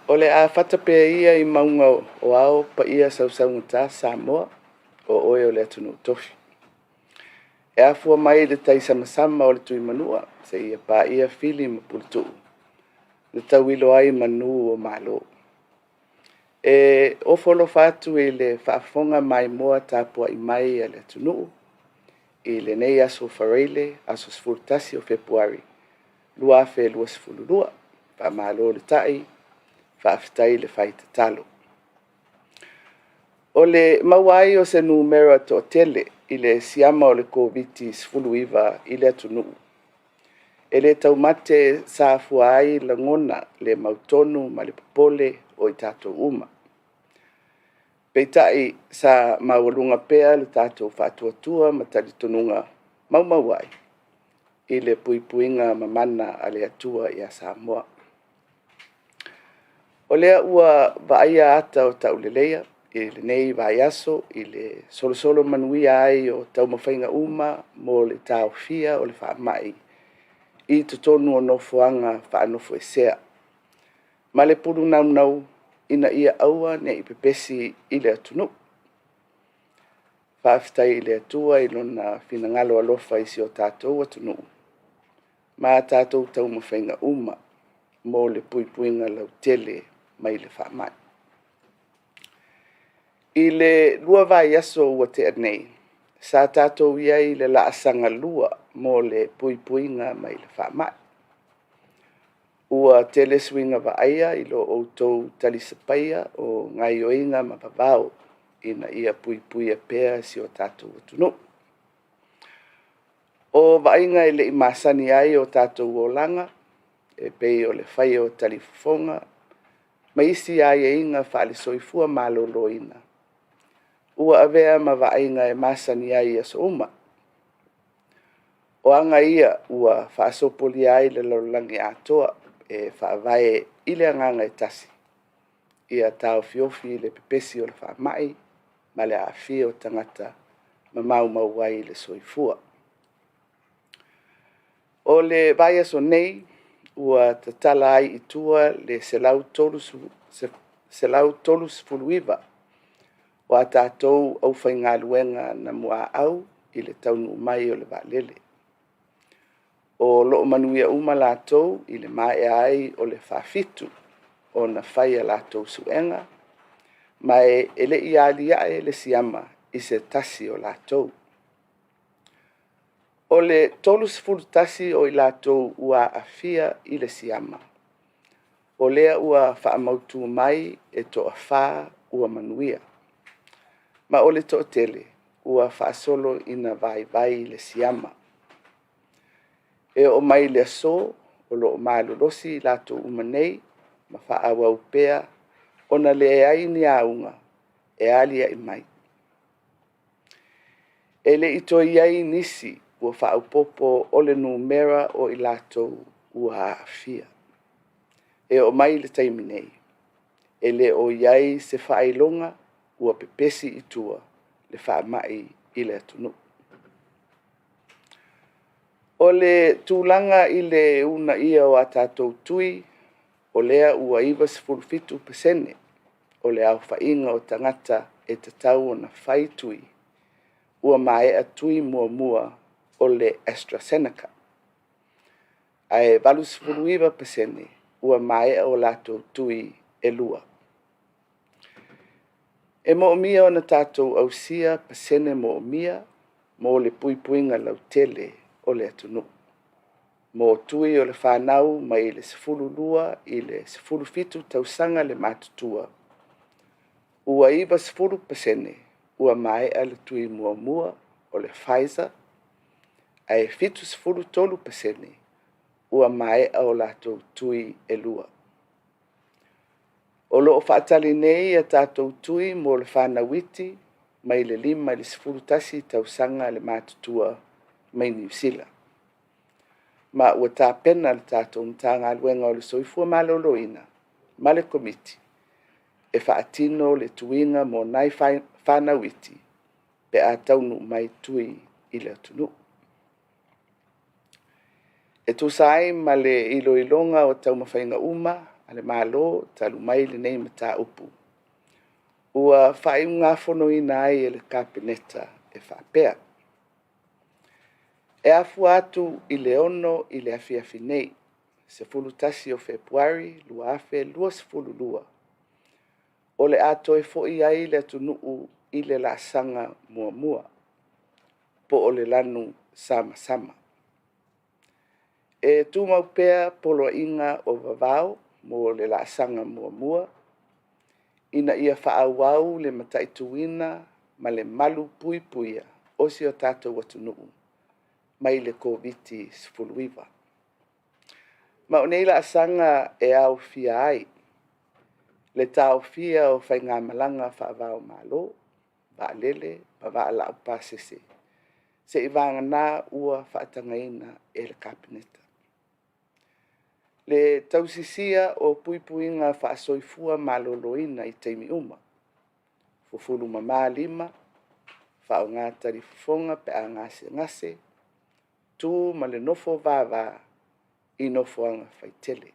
O le a fata pea ia i mauga o ao paia sausaugata Samoa, o oe o le atunuu tofi, e afua mai i le taisamasama o le Tuimanua seia paia Fili ma Puletuu na tauilo ai manu o Malo. E ofo alofa atu i le faafofoga maimoa tapuai mai a le atunuu i lenei aso Faraile, aso 11 o Fepuari 2022. Faamalo le tai, faafetai le fai tatalo. O le maua ai o se numera toatele i le siama o le Koviti-19 i le atunuu, e le taumate sa afua ai lagona le mautonu ma le popole o i tatou uma. Peitai, sa maualuga pea le tatou faatuatua ma talitonuga maumau ai i le puipuiga mamana a le Atua ia Samoa. O lea ua vaaia ata o tauleleia i lenei vaiaso i le solosolo manuia ai o taumafaiga uma mo le taofia o le faamai i totonu o nofoaga faanofoesea ma le pulunaunau ina ia aua ne i pepesi i le atunuu. Faafetai i le Atua i Lona finagalo alofa i si o tatou atunuu ma a tatou taumafaiga uma mo le puipuiga lautele mai le faamai. I le 2 vaiaso ua tea nei, sa tatou i ai i le laasaga lua mo le puipuiga mai le faamai. Ua tele suiga vaaia i lo outou talisapaia o gaoioiga ma vavao ina ia puipuia pea si o tatou atunuu. O vaaiga e le i masani ai o tatou olaga e pei o le faia o talifofoga ma isi aiaiga faale-soifua maloloina, ua avea ma vaaiga e masani ai i aso uma. O aga ia ua faasopolia ai le lalolagi atoa e faavae i le agaga e tasi, ia taofiofi le pepesi o le faamai ma le aafia o tagata ma maumau ai le soifua. O le vaiaso nei ua tatala ai i tua le 139 o a tatou aufaigaluega na muaau i le taunuu mai o le vaalele. O lo o manuia uma latou i le maea ai o le faafitu ona fai a latou suega, ma e le i aliae le siama i se tasi o latou. O le 31 o i latou ua aafia i le siama, o lea ua faamautu mai e toafa ua manuia, ma o le toatele ua faasolo ina vaivai le siama. E oo mai i le aso o lo o malolosi i latou uma nei ma faaauau pea ona leai ni auga e aliae mai. E le i toe i ai nisi ua faaopoopo o le numera o i latou ua aafia. E oo mai i le taimi nei, e le o i ai se faailoga ua pepesi i tua le faamai i le atunuu. O le tulaga i le uunaia o a tatou tui, o lea ua 97% o le aofaiga o tagata e tatau ona fai tui ua maea tui muamua o le AstraZeneca, ae 89% ua maea o latou tui e lua. E moomia ona tatou ausia pasene moomia mo le puipuiga lautele o le atunuu mo tui o le fanau mai le 12 i le 17 tausaga le matutua, ua 90% ua maea le tui muamua o le Pfizer, ae 73% ua maea o latou tui e lua. O lo o faatali nei a tatou tui mo le fanau iti mai le 5 i le 11 tausaga le matutua mai Niu Sila, ma ua tapena le tatou Matagaluega o le Soifua Maloloina ma le Komiti e faatino le tuiga mo nai fanau iti pe a taunuu mai tui i le atunuu. E tusa ai ma le iloiloga o taumafaiga uma a le Malo talu mai lenei mataupu, ua faaiugafonoina ai e le Kapeneta e faapea: E afua atu i le 6:00 i le afiafi nei, 11 o Fepuari 2022, o le a toe foi ai le atunuu i le laasaga muamua po o le lanu samasama. E tumau pea Poloaiga o Vavao mo le laasaga muamua ina ia faaauau le mataituina ma le malupuipuia o si o tatou atunuu mai le Koviti-19. Ma o nei laasaga e aofia ai le taofia o faigamalaga faava-o-Malo, vaalele ma vaa laupasese, seivagana ua faatagaina e le Kapeneta. Le tausisia o puipuiga faa-soifua maloloina i taimi uma, fufulu mama lima, faaaoga talifofoga pe a gasegase, tu ma le nofo vava i nofoaga faitele.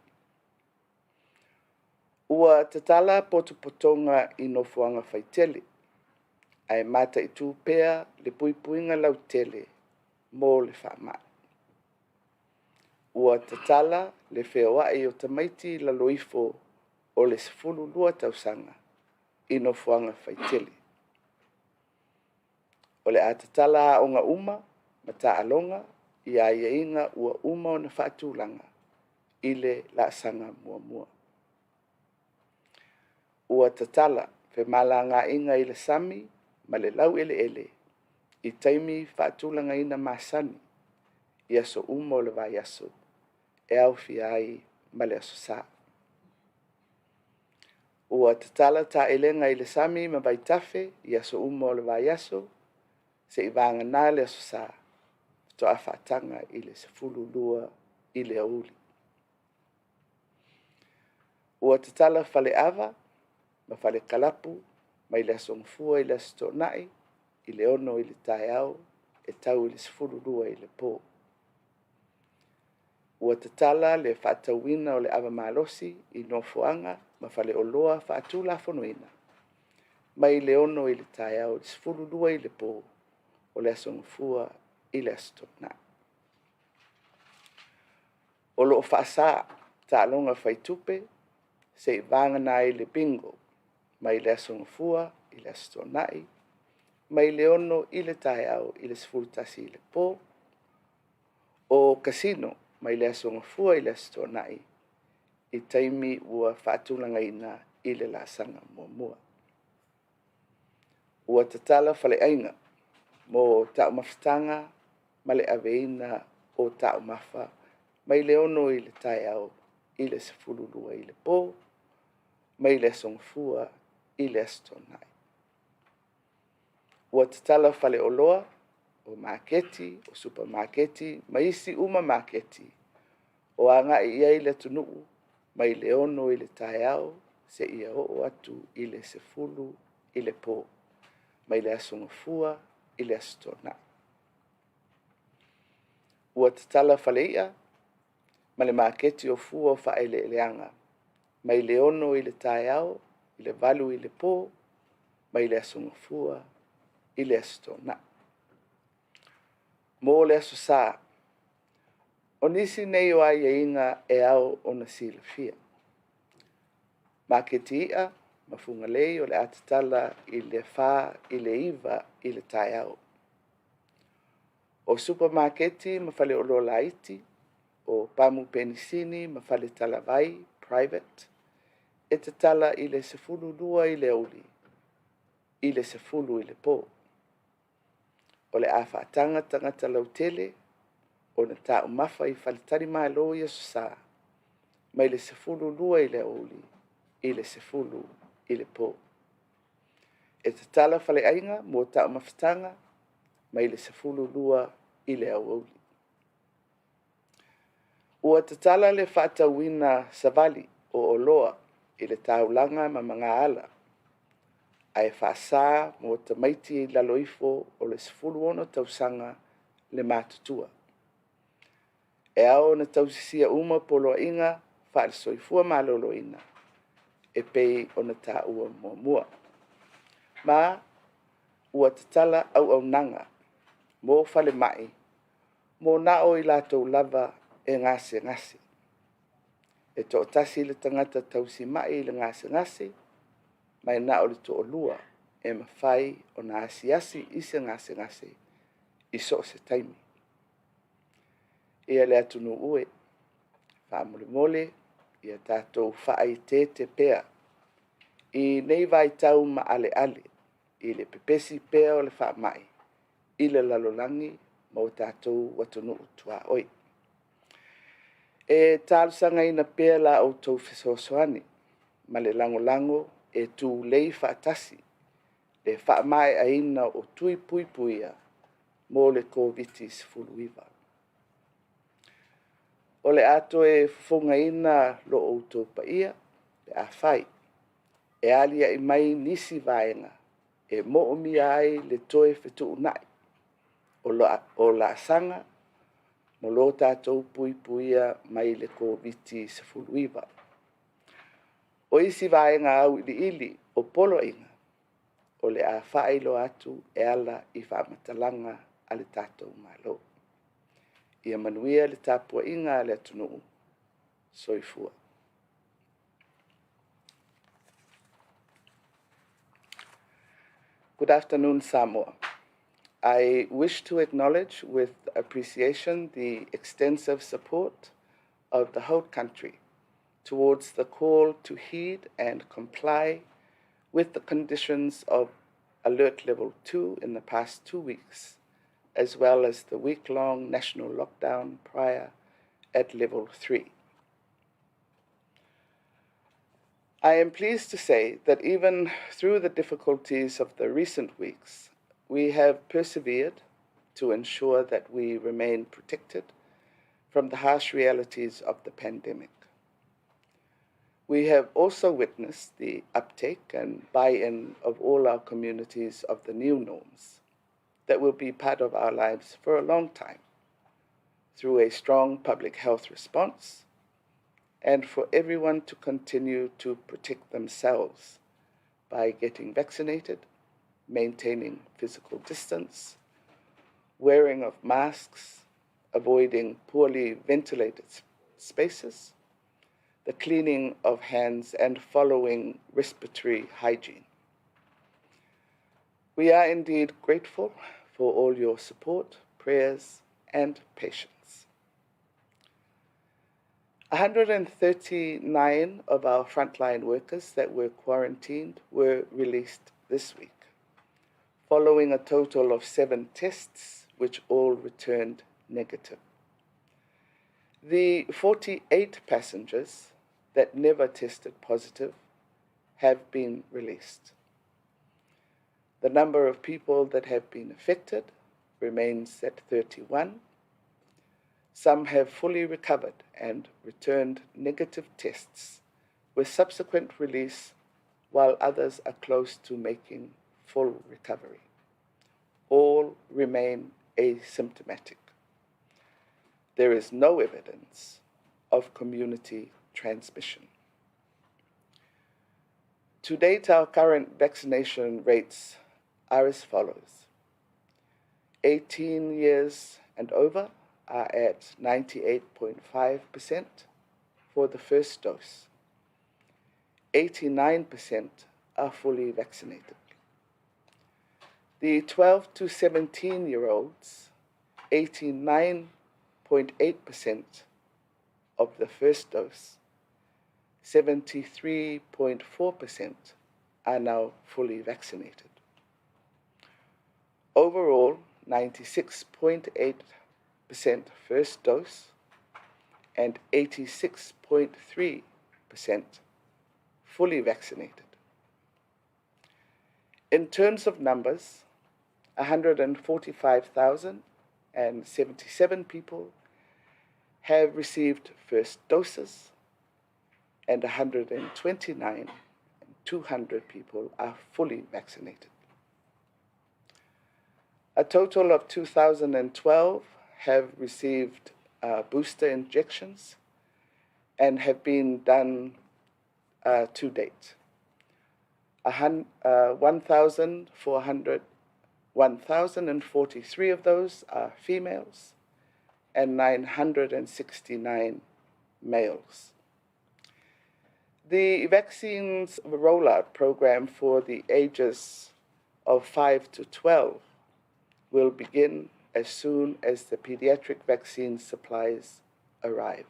Ua tatala potopotoga i nofoaga faitele, ae mataitu pea le puipuiga lautele mo le faamai. Ua tatala le feoai o tamaiti i lalo ifo o le 12 tausaga i nofoaga faitele. O le a tatala aoga uma ma taaloga i aiaiga ua uma ona faatulaga i le laasaga muamua. Ua tatala femalagaaiga i le sami ma le laueleele i taimi faatulagaina masani i aso uma o le vaiaso, e aofia ai ma le Aso Sa. Ua tatala taelega i le sami ma vaitafe i aso uma o le vaiaso, seivagana le Aso Sa, faatoa faataga i le 12 i le aoauli. Ua tatala faleava ma falekalapu mai le Aso Gafua i le Aso Toonai i le 6:00 i le taeao e tau i le 12 i le po. Ua tatala le faatauina o le ava malosi i nofoaga ma faleoloa faatulafonoina mai le 6:00 i le taeao i le 12 i le po o le Aso Gafua i le Aso Toonai. O lo o faasa taaloga fai-tupe, seivagana ai le bingo mai le Aso Gafua i le Aso Toonai mai le 6:00 i le taeao i le 11:00 i le po. O casino mai le Aso Gafua i le Aso Toonai i taimi ua faatulagaina i le laasaga muamua. Ua tatala faleaiga mo taumafataga ma le aveina o taumafa mai le 6:00 i le taeao i le 12 i le po mai le Aso Gafua i le Aso Toonai. Ua tatala faleoloa, o maketi, o supamaketi ma isi uma maketi o agai i ai le atunuu mai le 6:00 i le taeao seia oo atu i le 10:00 i le po mai le Aso Gafua i le Aso Toonai. Ua tatala fale i'a ma le maketi o fua o faaeleeleaga mai le 6:00 i le taeao i le 8:00 i le po mai le Aso Gafua i le Aso Toonai. Mo le Aso Sa, o nisi nei o aiaiga e ao ona silafia: Maketi i'a ma Fugalei o le a tatala i le 4 i le 9:00 i le taeao. O supamaketi ma faleoloa laiti, o pamu penisini ma faletalavai (private), e tatala i le 12:00 i le aoauli i le 10:00 i le po. O le a faataga tagata lautele ona taumafa i faletalimalo i Aso Sa mai le 12:00 i le aoauli i le 10:00 i le po. E tatala faleaiga mo taumafataga mai le 12:00 i le aoauli. Ua tatala le faatauina savali o oloa i le taulaga ma magaala ae faasa mo tamaiti i lalo ifo o le 16 tausaga le matutua. E ao ona tausisia uma poloaiga faale-soifua maloloina e pei ona taua muamua. Ma ua tatala auaunaga mo falemai mo na o i latou lava e gasegase. E toatasi le tagata tausimai i le gasegase, ma e na o le toalua e mafai ona asiasi i se gasegase i so o se taimi. Ia le atunuu e, faamolemole ia tatou faaeteete pea i nei vaitau maaleale i le pepesi pea o le faamai i le lalolagi ma o tatou atunuu tuaoi. E talosagaina pea la outou fesoasoani ma le lagolago e tulei faatasi le faamaeaina o tui puipuia mo le Koviti-19. O le a toe fofogaina lo outou paia pe afai e aliae mai nisi vaega e moomia ai le toe fetuunai o laasaga mo lo tatou puipuia mai le Koviti-19. O isi vaega auiliili o poloaiga, o le a faailoa atu e ala i faamatalaga a le tatou Malo. Ia manuia le tapuaiga a le atunuu. Soifua. Good afternoon Samoa. I wish to acknowledge with appreciation the extensive support of the whole country towards the call to heed and comply with the conditions of Alert Level 2 in the past 2 weeks, as well as the week long national lockdown prior at Level 3. I am pleased to say that even through the difficulties of the recent weeks, we have persevered to ensure that we remain protected from the harsh realities of the pandemic. We have also witnessed the uptake and buy in of all our communities of the new norms that will be part of our lives for a long time through a strong public health response and for everyone to continue to protect themselves by getting vaccinated, maintaining physical distance, wearing of masks, avoiding poorly ventilated spaces, the cleaning of hands, and following respiratory hygiene. We are indeed grateful for all your support, prayers, and patience. 139 of our frontline workers that were quarantined were released this week, following a total of 7 tests, which all returned negative. The 48 passengers that never tested positive have been released. The number of people that have been affected remains at 31. Some have fully recovered and returned negative tests with subsequent release, while others are close to making full recovery. All remain asymptomatic. There is no evidence of community transmission. To date, our current vaccination rates are as follows: 18 years and over are at 98.5% for the first dose. 89% are fully vaccinated. The 12 to 17 year olds, 89.8% of the first dose, 73.4% are now fully vaccinated. Overall, 96.8% first dose and 86.3% fully vaccinated. In terms of numbers, 145,077 people have received first doses and 129,200 people are fully vaccinated. A total of 2,012 have received booster injections and have been done to date. 1,043 of those are females and 969 males. The vaccines rollout program for the ages of 5 to 12 will begin as soon as the pediatric vaccine supplies arrive.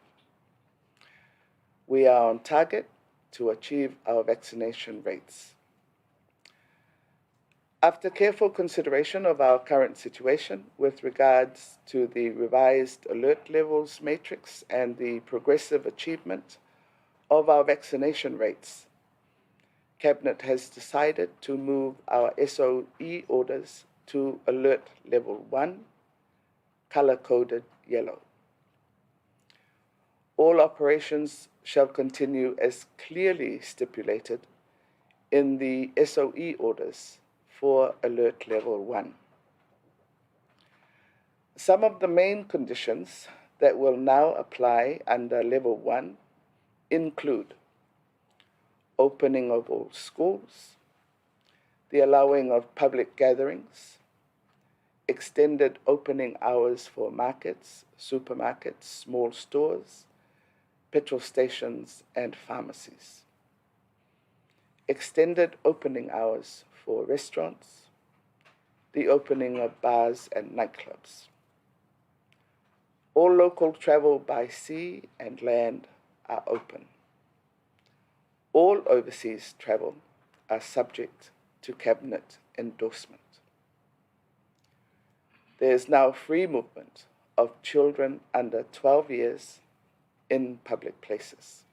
We are on target to achieve our vaccination rates. After careful consideration of our current situation with regards to the revised alert levels matrix and the progressive achievement of our vaccination rates, Cabinet has decided to move our SOE orders to alert level 1, color-coded yellow. All operations shall continue as clearly stipulated in the SOE orders for alert level 1. Some of the main conditions that will now apply under level 1 include opening of all schools, the allowing of public gatherings, extended opening hours for markets, supermarkets, small stores, petrol stations and pharmacies, extended opening hours for restaurants, the opening of bars and nightclubs. All local travel by sea and land are open. All overseas travel are subject to Cabinet endorsement. There is now free movement of children under 12 years in public places.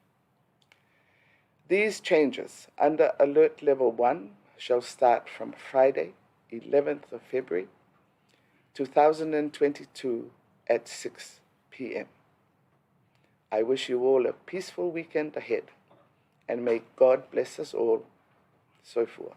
These changes under Alert Level 1 shall start from Friday, 11th of February, 2022 at 6 p.m. I wish you all a peaceful weekend ahead, and may God bless us all. Soifua.